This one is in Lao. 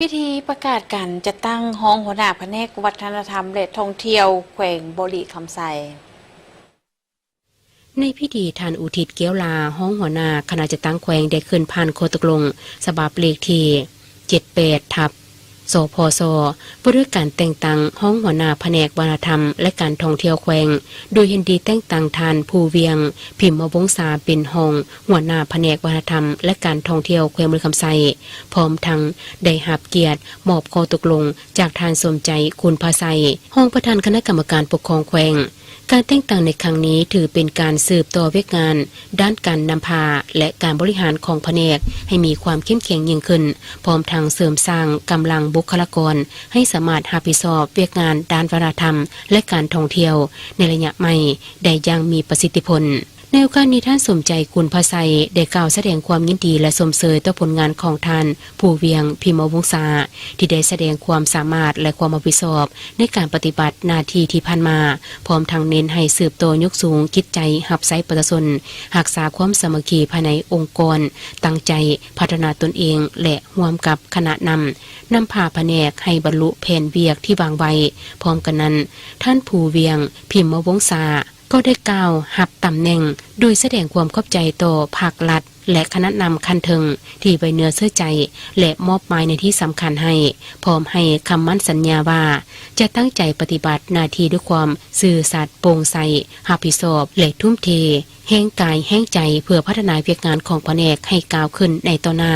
ພິທີປະກາດການຈັດຕັ້ງຮອງຫົວໜ້າພະແນກວັດທະນະທຳ ແລະ ທ່ອງທ່ຽວແຂວງບໍລິຄຳໄຊ. ໃນພິທີ, ທ່ານ ອຸທິດ ກຽວຫຼາ ຮອງຫົວໜ້າຄະນະຈັດຕັ້ງແຂວງ ໄດ້ຂຶ້ນຜ່ານຂໍ້ຕົກລົງສະບັບເລກທີ ເຈັດແປດ ທັບ ສພສ ວ່າດ້ວຍການແຕ່ງຕັ້ງຮອງຫົວໜ້າພະແນກວັດທະນະທຳ ແລະ ການທ່ອງທ່ຽວແຂວງ, ໂດຍເຫັນດີແຕ່ງຕັ້ງທ່ານ ພູວຽງ ພິມມະວົງສາ ເປັນຮອງຫົວໜ້າພະແນກວັດທະນະທຳ ແລະ ການທ່ອງທ່ຽວແຂວງບໍລິຄຳໄຊ, ພ້ອມທັງໄດ້ຮັບກຽດມອບຂໍ້ຕົກລົງຈາກທ່ານ ສົມໃຈ ຄຸນພາໄຊ ຮອງປະທານຄະນະກຳມະການປົກຄອງແຂວງ. ການແຕ່ງຕັ້ງໃນຄັ້ງນີ້ ຖືເປັນການສືບຕໍ່ວຽກງານດ້ານການນຳພາ ແລະ ການບໍລິຫານຂອງພະແນກໃຫ້ມີຄວາມເຂັ້ມແຂງຍິ່ງຂຶ້ນ, ພ້ອມທັງເສີມສ້າງກຳລັງບຸກຄະລາກອນໃຫ້ສາມາດຮັບຜິດຊອບວຽກງານດ້ານວັດທະນະທຳ ແລະ ການທ່ອງທ່ຽວໃນໄລຍະໃໝ່ໄດ້ຢ່າງມີປະສິດທິຜົນ. ໃນໂອກາດນີ້, ທ່ານ ສົມໃຈ ຄຸນພາໄຊ ໄດ້ກ່າວສະແດງຄວາມຍິນດີ ແລະ ຊົມເຊີຍຕໍ່ຜົນງານຂອງທ່ານ ພູວຽງ ພິມມະວົງສາ ທີ່ໄດ້ສະແດງຄວາມສາມາດ ແລະ ຄວາມຮັບຜິດຊອບໃນການປະຕິບັດໜ້າທີ່ທີ່ຜ່ານມາ, ພ້ອມທັງເນັ້ນໃຫ້ສືບຕໍ່ຍົກສູງຈິດໃຈຮັບໃຊ້ປະຊາຊົນ, ຮັກສາຄວາມສາມັກຄີພາຍໃນອົງກອນ, ຕັ້ງໃຈພັດທະນາຕົນເອງ ແລະ ຮ່ວມກັບຄະນະນຳ, ນຳພາພະແນກໃຫ້ບັນລຸແຜນວຽກທີ່ວາງໄວ້. ພ້ອມກັນນັ້ນ, ທ່ານ ພູວຽງ ພິມມະວົງສາ ກໍໄດ້ກ່າວຮັບຕຳແໜ່ງ ໂດຍສະແດງຄວາມຂອບໃຈຕໍ່ພັກລັດ ແລະ ຄະນະນຳຂັ້ນເທິງທີ່ໄວ້ເນື້ອເຊື່ອໃຈ ແລະ ມອບໝາຍໜ້າທີ່ສຳຄັນໃຫ້, ພ້ອມໃຫ້ຄຳໝັ້ນສັນຍາວ່າ ຈະຕັ້ງໃຈປະຕິບັດໜ້າທີ່ດ້ວຍຄວາມຊື່ສັດ, ໂປ່ງໃສ, ຮັບຜິດຊອບ ແລະ ທຸ່ມເທແຮງກາຍແຮງໃຈ ເພື່ອພັດທະນາວຽກງານຂອງພະແນກໃຫ້ກ້າວຂຶ້ນໃນຕໍ່ໜ້າ.